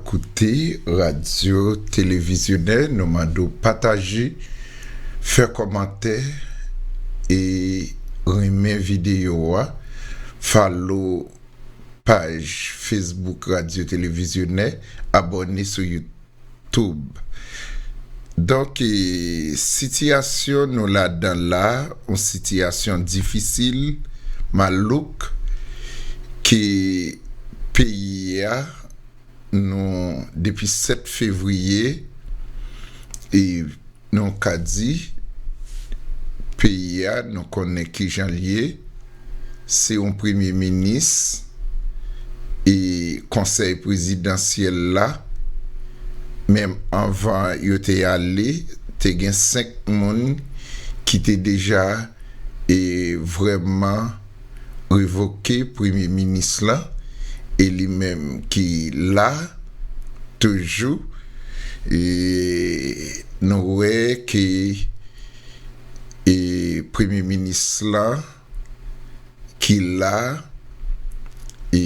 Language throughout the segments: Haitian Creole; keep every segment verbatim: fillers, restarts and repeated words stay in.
koute Radyo Televizyonè, nou mande w pataje, fè kòmantè e renmen videyo a, follow paj Facebook Radyo Televizyonè, abòne sou YouTube. Donk, e, sitiyasyon nou ladan la, yon sitiyasyon difisil, malouk, ke peyi a, nou, depi sèt fevriye, e nou ka di, peyi a, nou konnen kijan l ye, se yon premye minis e konsèy prezidansyèl la, menm anvan yo te ale, te gen senk moun ki te deja e vrèman revoke premye minis lan, e li menm ki la toujou, e nou wè ke e premye minis lan ki la, e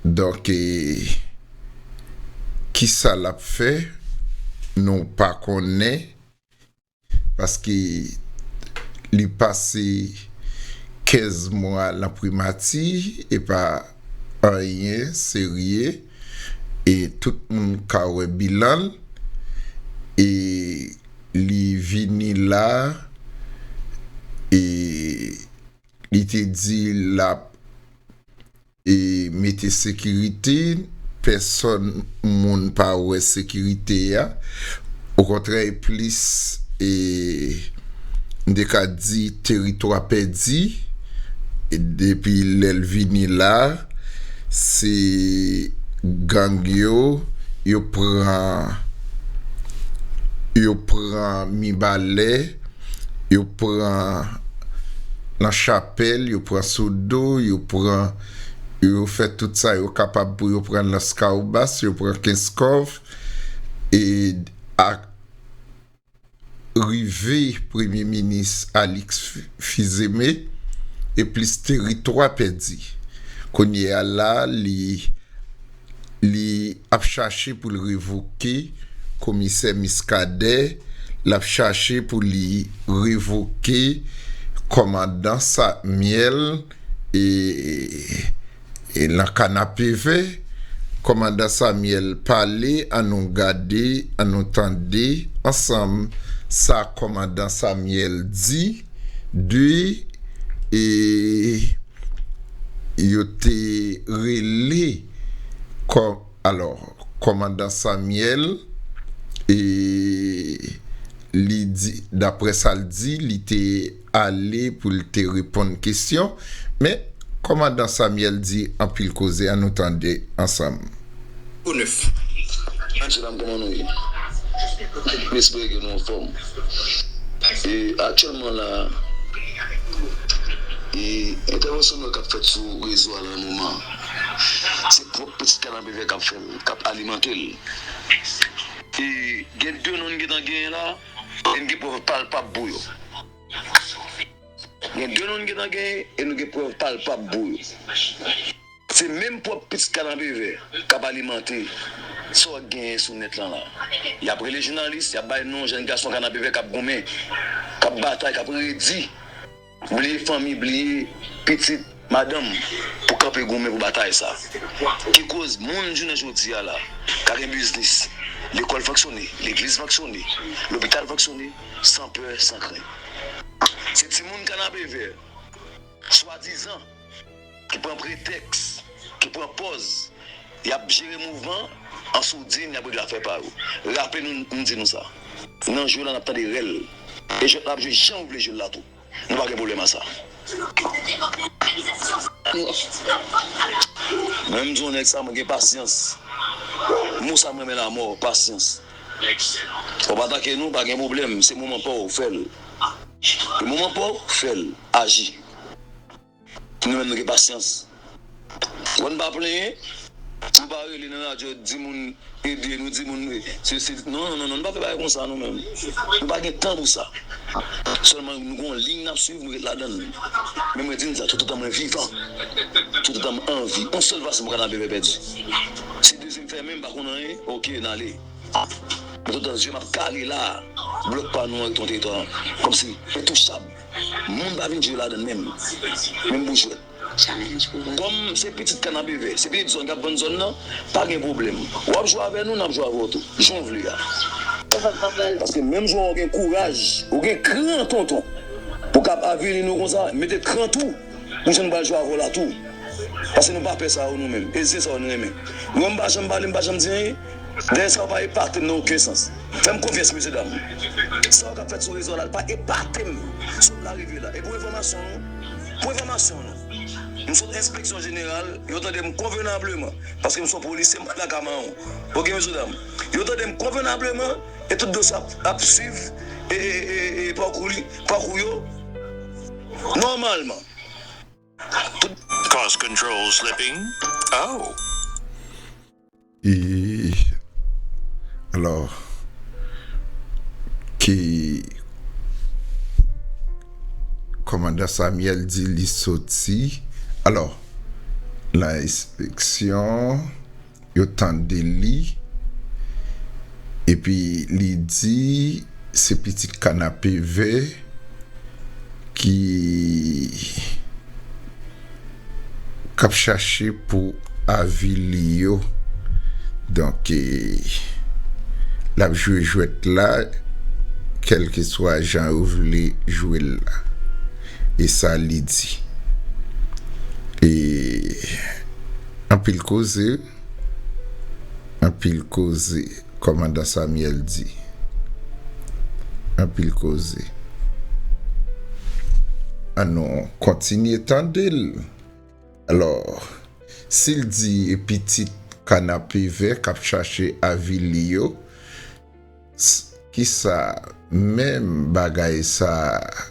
donk, e kisa l ap fè, nou pa konnen, paske li pase kenz mwa nan primati, e pa anyen serye, e tout moun ka wè bilan l, e li vini la, e li te di l ap, e, mete sekirite, pèsòn moun pa wè sekirite a. Okontrè, e plis, e, m te ka di teritwa pèdi, e depi lè l vini la, se gang yo, yo pran, yo pran Mibalè, yo pran nan Chapèl, yo pran Sodo, yo pran, yo fè tout sa yo kapab pou yo pran Laskawobas, yo pran Kenskòf, e ak rive premye minis Alix Fils-Aimé, e plis teritwa pèdi. Kounye a la, li, li ap chache pou l revoke komisè Muscadin, l ap chache pou li revoke kòmandan Samuel, e e nan Kanapevè, kòmandan Samuel pale, an nou gade, an nou tande ansanm sa kòmandan Samuel di de, e yo te rele kò-, alò, kòmandan Samuel, e li di, daprè sa l di, li te ale pou l te reponn kesyon, men kòmandan Samuel di anpil koze, an nou tande ansanm. O nèf. Mesye dam, kòman nou ye? M espere ke nou anfòm. E aktyèlman la, e entèvansyon nou k ap fèt sou rezo a nan moman an, se pwòp pitit Kanapevè k ap fè l, k ap alimante l. E gen de non n gentan genyen la, e n gen prèv palpab pou yo. Gen de non n gentan genyen e nou gen prèv palpab pou yo. Se menm pwòp pitit Kanapevè k ap alimante sa w genyen sou nèt lan la. Y ap rele jounalis, y ap bay non jèn gason Kanapevè k ap goumen, k ap batay, k ap redi, bliye fanmi, bliye pitit, madanm, pou kanpe goumen pou batay sa. Ki koz moun jounen jodi a la ka gen biznis, lekòl fonksyone, legliz fonksyone, lopital fonksyone, san pè, san krent. Se timoun Kanapevè, swadizan, ki pran pretèks, ki pran pòz, y ap jere mouvman an soudin, y ap regle afè pa yo. Raple nou, m di nou sa. Nan jou la, n ap tande rèl. E jwèt la ap jwe jan ou vle jwe l la tou. Nou pa gen pwoblèm a sa. Mwen, m di yon nèg sa, mwen gen pasyans. Mo sa m renmen la mò, pasyans. W ap atake nou, pa gen pwoblèm. Se moman pa w, fè l. E moman pa w, fè l. Aji. Nou menm nou gen pasyans. Wè, n pa plenyen, nou pa rele nan radyo di moun ede nou, di moun se, se, non, non, non, non, nou pa fè bagay konsa nou menm. Nou pa gen tan pou sa. Sèlman nou gen yon liy n ap swiv, nou ret ladan l. Men mwen di n sa, toutotan mwen vivan, toutotan m anvi, yon sèl fason pou Kanapevè pèdi. Si dezyèm fèmen, m pa konn anyen, oke, n ale. Mwen tout dan zye m ap kale la. Blòk pa nou an ret yon teritwa kòmsi entouchab. Moun pa vin jwe ladan menm. Menm pou jwèt. Kòm se pitit kanapevè, se pitit zòn k ap vann zòn nan, pa gen pwoblèm. W ap jwe avè nou, n ap jwe avè w tou. Jan w vle a. Paske menm jan w gen kouraj, ou gen kran tonton, pou k ap avili nou konsa, mete kran tou. Pou jan nou pral jwe avè w la tou. Paske nou pa pè sa yo nou menm. E zen sa yo nou renmen. Mwen m pa janm pale, m pa janm di anyen. Dèyè sa yo pa epate m nan okenn sans. Fè m konfyans, mesye dam. Sa yo k ap fèt sou rezo a la, l pa epate m. Sot la rive la. E pou enfòmasyon nou, pou enfòmasyon nou, m sot enspeksyon jeneral, yo tande m konvenableman. Paske m se yon polisye, m pa t lakay mawon. Oke, mesye dam. Yo tande m konvenableman, e tout dosye ap, ap swiv, e, e, e, e pakou li, pakou yo, nòmalman. Cause control slipping? Oh. E, alò, ke kòmandan Samuel di li soti, alò, nan enspeksyon, yo tande li, epi li di se pitit kanapevè ki k ap chache pou avili yo. Donk, e, l ap jwe jwèt la, kèlkeswa jan yo vle jwe l la. E sa li di. E anpil koze, anpil koze. Kòmandan Samyèl di. Anpil koze. Ann nou kontinye tande l. Alò, si l di e pitit kanapevè k ap chache avili yo, kisa menm bagay sa a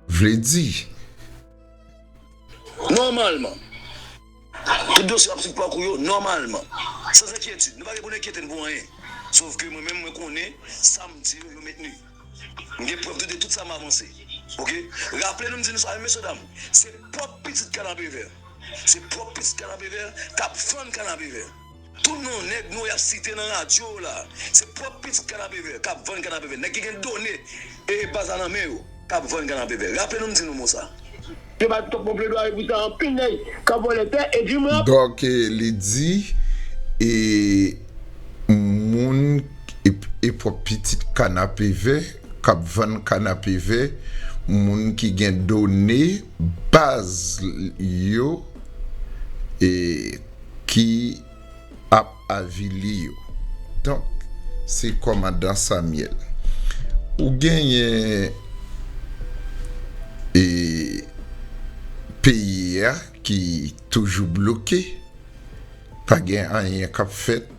vle di? Nòmalman, tout dosye ap swiv pakou yo nòmalman, san enkyetid. Nou pa gen pou n enkyete n pou anyen. Sòf ke mwen menm, mwen konnen sa m di yo, yo mentni. M gen prèv de tout sa m avanse. Oke? Raple nou, m di nou sa, mesye dam, se pwòp pitit kanapevè. Se pwòp pitit kanapevè k ap vann kanapevè. Tout non nèg nou y ap site nan radyo la, se pwòp pitit kanapevè k ap vann kanapevè. Nèg ki gen done e baz la nan men yo k ap vann kanapevè. Raple nou m di nou mo sa. Yo ba twòp bon pledwaye pou sa, anpil nèg k ap vòlè tè e di mwen. Donk, li di, e, moun, e, e pwòp pitit kanapevè k ap vann kanapevè, moun ki gen done baz yo, e, ki ap avili yo. Donk, se kòmandan Samyèl. Ou genyen, e, peyi a ki toujou bloke, pa gen anyen k ap fèt,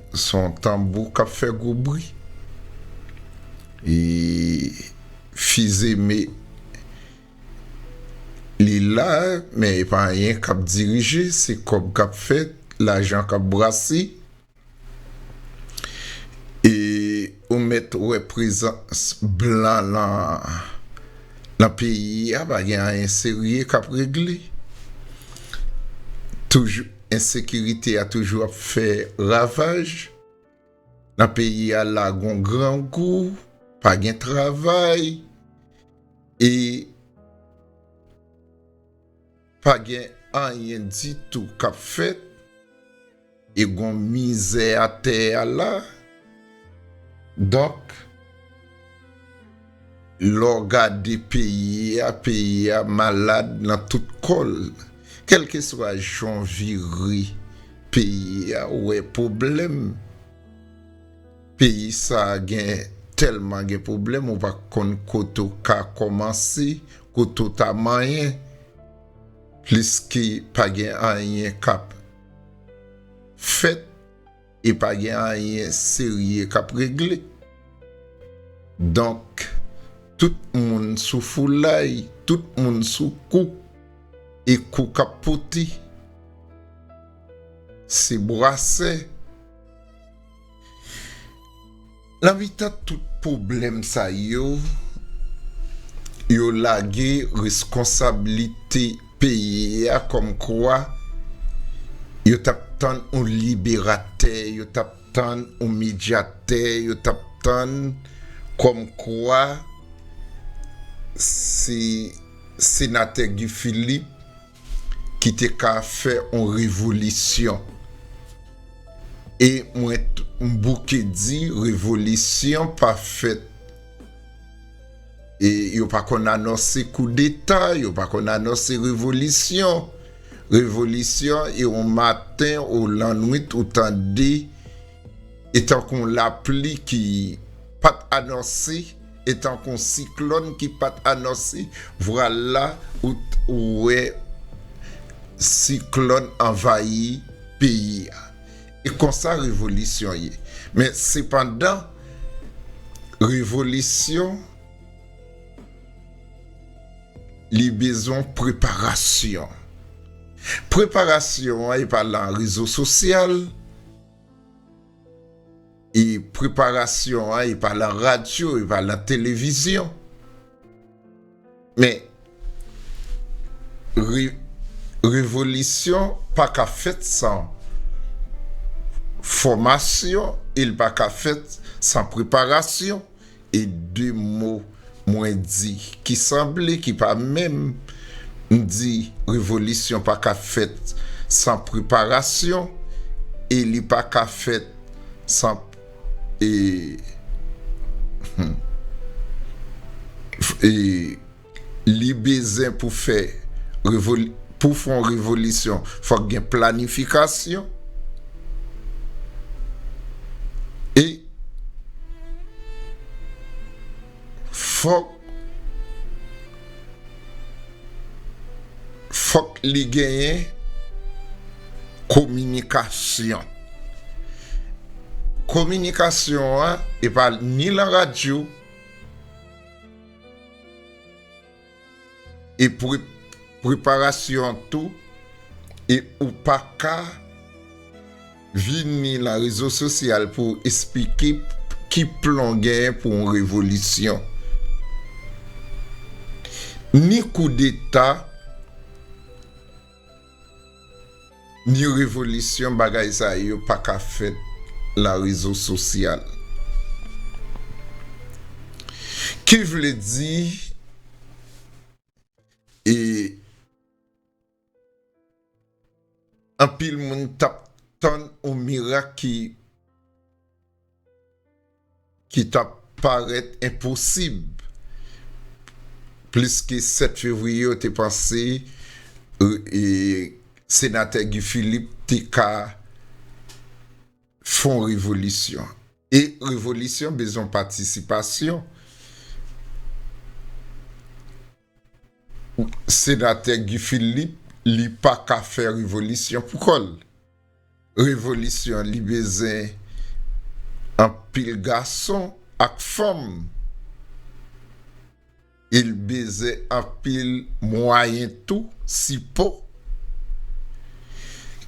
se yon tanbou k ap fè gwo bri. E Fizeme li la, men e pa anyen k ap dirije, se kòb k ap fèt, lajan k ap brase. E ou mèt wè prezans blan lan, lan peyi a, pa gen anyen serye k ap regle. Toujou, ensekirite a toujou ap fè ravaj. Nan peyi a la, gon grangou, pa gen travay, e pa gen anyen ditou k ap fèt, e gon mizè atè a la. Donk, lè w gade peyi a, peyi a malad nan tout kò l. Kèlkeswa jan w vire peyi a, ou wè pwoblèm. Peyi sa a gen tèlman gen pwoblèm, ou pa konn kote w ka kòmanse, kote w ta manyen. Pliske pa gen anyen k ap fèt e pa gen anyen serye k ap regle. Donk, tout moun sou foulay, tout moun sou kou, e kou k ap pote. Se bwasè. Nan mitan tout pwoblèm sa yo, yo lage reskonsablite peyi a kòmkwa yo t ap tann yon liberatè, yo t ap tann yon medyatè, yo t ap tann kòmkwa se senatè Guy Philippe ki te ka fè yon revolisyon. E mwen t-, m bouke di revolisyon pa fèt. E yo pa konn anonse koudeta, yo pa konn anonse revolisyon. Revolisyon e yon maten ou lannwit ou tande e tankou yon lapli ki pa t anonse, e tankou yon siklòn ki pa t anonse, vwala ou t-, ou wè siklòn anvayi peyi a. E konsa revolisyon ye. Men sepandan, revolisyon, li bezwen preparasyon. Preparasyon an e pa lan rezo sosyal, e preparasyon an e pa lan radyo, e pa lan televizyon. Men, re-, revolisyon pa ka fèt san fòmasyon, e l pa ka fèt san preparasyon. E de mo mwen di ki sanble, ki pa menm, m di revolisyon pa ka fèt san preparasyon, e li pa ka fèt san, e, hmm, e, li bezwen pou fè revoli-, pou fè yon revolisyon, fòk gen planifikasyon. E fòk, fòk li genyen kominikasyon. Kominikasyon an, e pa ni lan radyo, e pre-, preparasyon an tou, e ou pa ka vini lan rezo sosyal pou esplike ki plan w genyen pou yon revolisyon. Ni koudeta, ni revolisyon, bagay sa yo pa ka fèt lan rezo sosyal. Ki vle di, e, anpil moun t ap tann yon mirak ki, ki t ap parèt enposib. Plis ke sèt fevriye, yo te panse, e, e, senatè Guy Philippe te ka fè yon revolisyon. E revolisyon bezwen patisipasyon. Senatè Guy Philippe, li pa ka fè revolisyon pou kò l. Revolisyon, li bezwen anpil gason ak fanm. E l bezwen anpil mwayen tou, sipò.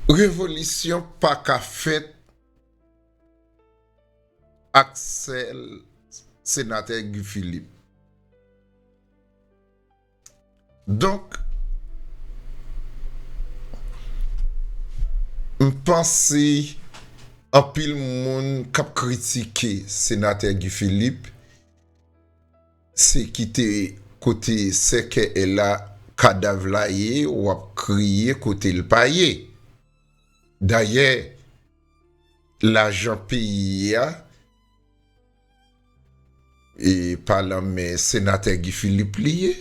Revolisyon pa ka fèt ak sèl senatè Guy Philippe. Donk, m panse anpil moun k ap kritike senatè Guy Philippe, se kite kote sèkèy la, kadav la ye, w ap kriye kote l pa ye. Dayè, lajan peyi a, e pa lan men senatè Guy Philippe li ye.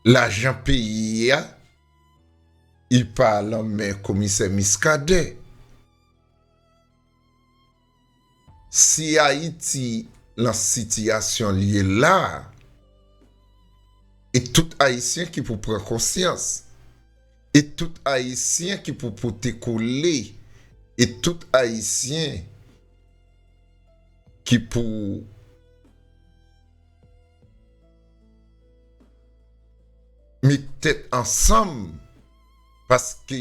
Lajan peyi a, li pa lan men komisè Muscadin. Si Ayiti lan sitiyasyon l ye la a, e tout Ayisyen ki pou pran konsyans, e tout Ayisyen ki pou pote kole, e tout Ayisyen ki pou met tèt ansanm, paske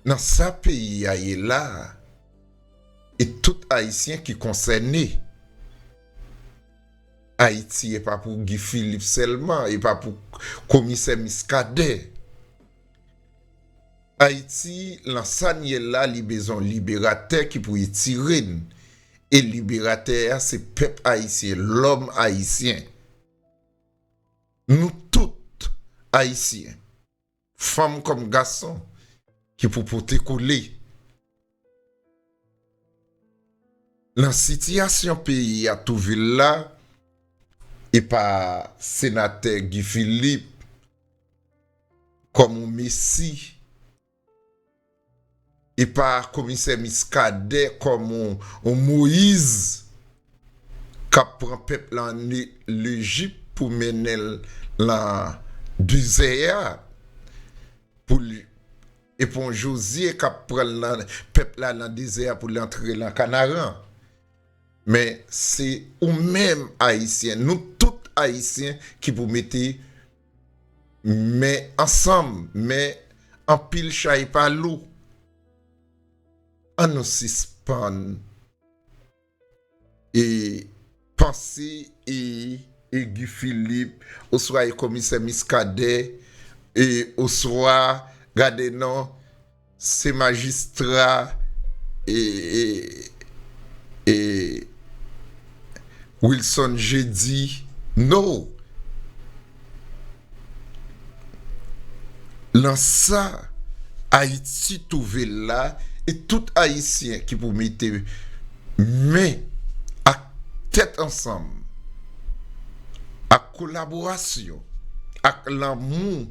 nan sa peyi a ye la a, e tout Ayisyen ki konsène. Ayiti e pa pou Guy Philippe sèlman, e pa pou komisè Muscadin. Ayiti, lan sa n ye la, li bezwen yon liberatè ki pou etire n. E liberatè a, se pèp ayisyen, lòm ayisyen. Nou tout ayisyen, fanm kòm gason, ki pou pote kole. Nan sitiyasyon peyi a twouve l la, e pa senatè Guy Philippe kòm yon mesi, e pa komisè Muscadin kòm yon, yon Moyiz k ap pran pèp la ann Lejip pou mennen l lan dezè a, pou li, e pa yon Jozye k ap pran l nan, pèp la nan dezè a pou l antre lan Kanaran. Men se ou menm ayisyen, nou tout ayisyen ki pou mete men ansanm, men anpil chay pa lou. Ann nou sispann e panse e, e Guy Philippe, oswa e komisè Muscadin, e oswa, gade non, se majistra, e, e, e Wilson Jeudi. No. Lan sa Ayiti twouve l la, e tout Ayisyen ki pou mete men ak tèt ansanm, ak kolaborasyon, ak lanmou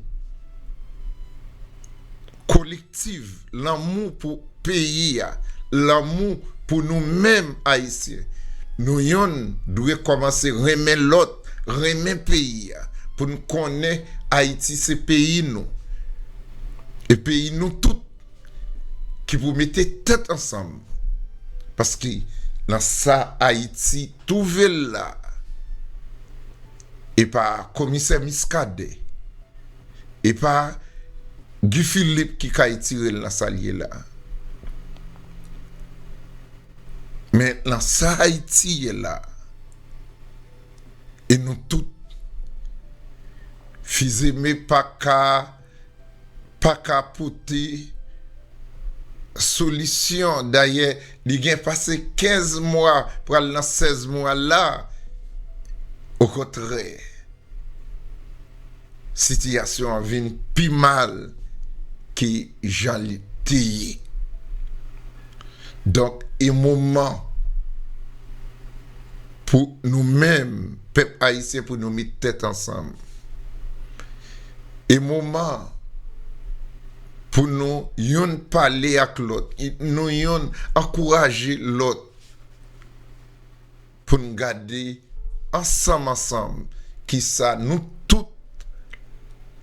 kolektif, lanmou pou peyi a, lanmou pou nou menm Ayisyen. Nou yonn dwe kòmanse renmen lòt, renmen peyi a, pou n konnen Ayiti se peyi nou. E peyi nou tout ki pou mete tèt ansanm. Paske nan sa Ayiti twouve l la, e pa komisè Muscadin, e pa Guy Philippe ki ka etire l nan sa l ye la. Men nan sa Ayiti ye la, e nou tout, Fils-Aimé pa ka, pa ka pote solisyon. Dayè, li gen pase kenz mwa, pral nan sèz mwa la. Okontrè, sitiyasyon an vin pi mal ke jan li te ye. Donk, e moman pou nou menm, pèp ayisyen, pou nou met tèt ansanm. E moman pou nou yonn pale ak lòt, nou yonn ankouraje lòt, pou n gade ansanm, ansanm, kisa nou tout,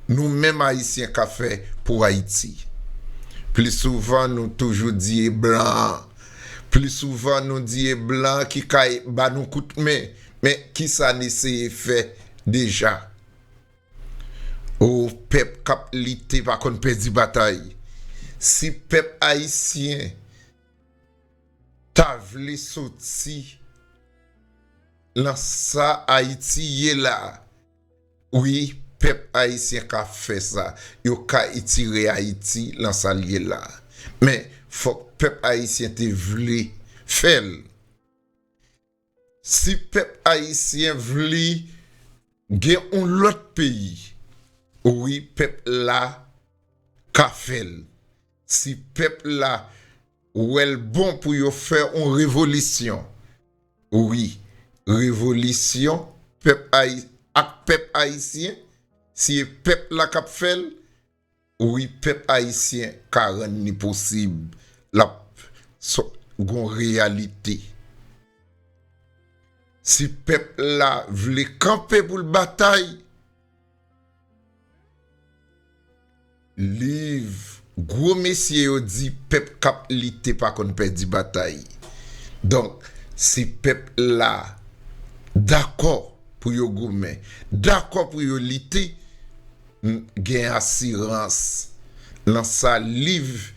nou menm Ayisyen, ka fè pou Ayiti. Pli souvan, nou toujou di e blan an. Pli souvan, nou di e blan an ki kay ba nou kout men. Men, kisa n eseye fè deja? O, pèp k ap lite pa konn pèdi batay. Si pèp ayisyen ta vle soti lan sa Ayiti ye la, wi, pèp ayisyen ka fè sa. Yo ka etire Ayiti lan sa l ye la. Men, fòk pèp ayisyen te vle fè l. Si pèp ayisyen vle gen yon lòt peyi, wi, pèp la ka fè l. Si pèp la wè l bon pou yo fè yon revolisyon, wi, revolisyon pèp ayi-, ak pèp ayisyen, si e pèp la k ap fè l, wi, pèp ayisyen ka rann li posib. L ap so-, gon reyalite. Si pèp la vle kanpe pou l batay, liv gwo mesye yo di pèp k ap lite pa konn pèdi batay. Donk, si pèp la dakò pou yo goumen, dakò pou yo lite, m gen asirans lan sa liv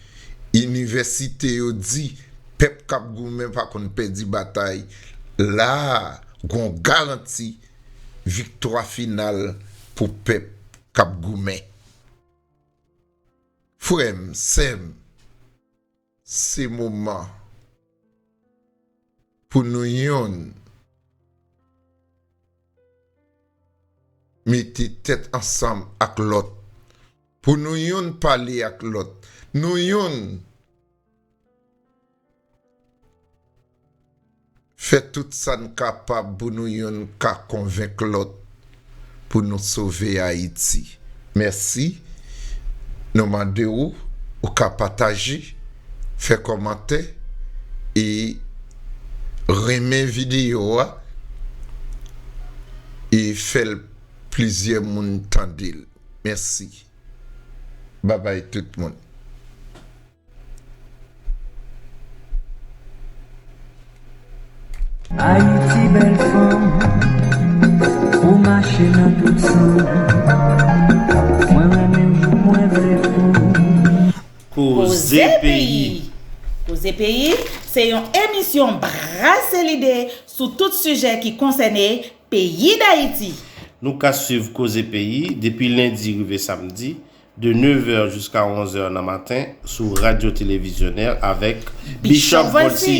inivèsite yo di, pèp k ap goumen pa konn pèdi batay. La a, gon garanti viktwa final pou pèp k ap goumen. Frè m, sè m, se moman pou nou youn mete tèt ansanm ak lòt, pou nou youn pale ak lòt, nou youn fè tout sa n kapab pou nou youn ka konvenk lòt pou nou sove Ayiti. Mèsi. Nou mande w, ou ka pataje, fè kòmantè e renmen videyo a e fè l plizyè moun tande l. Mèsi. Babay tout moun. Ayiti bèl fanm, ou mache nan tout san. Mwen renmen w, mwen vle pou. Koze Peyi. Koze Peyi se yon emisyon brase lide sou tout sijè ki konsène peyi Dayiti. Nou ka swiv Koze Peyi depi lendi rive samdi, de nevè jiska onzè nan maten sou Radyo Televizyonè avèk Bishop Volcy.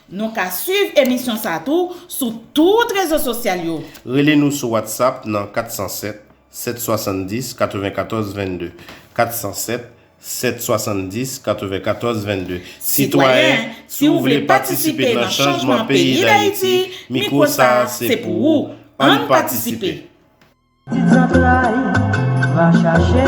Nou ka swiv emisyon sa tou sou tout rezo sosyal yo. Rele nou sou WhatsApp nan kat san sèt, sèt swasanndis, katrevenkatòz vennde, kat san sèt, sèt swasanndis, katrevenkatòz vennde. Sitwayen, si w vle patisipe nan chanjman peyi Dayiti, mikwo sa a se pou ou. Ann patisipe! Ti zantray va chache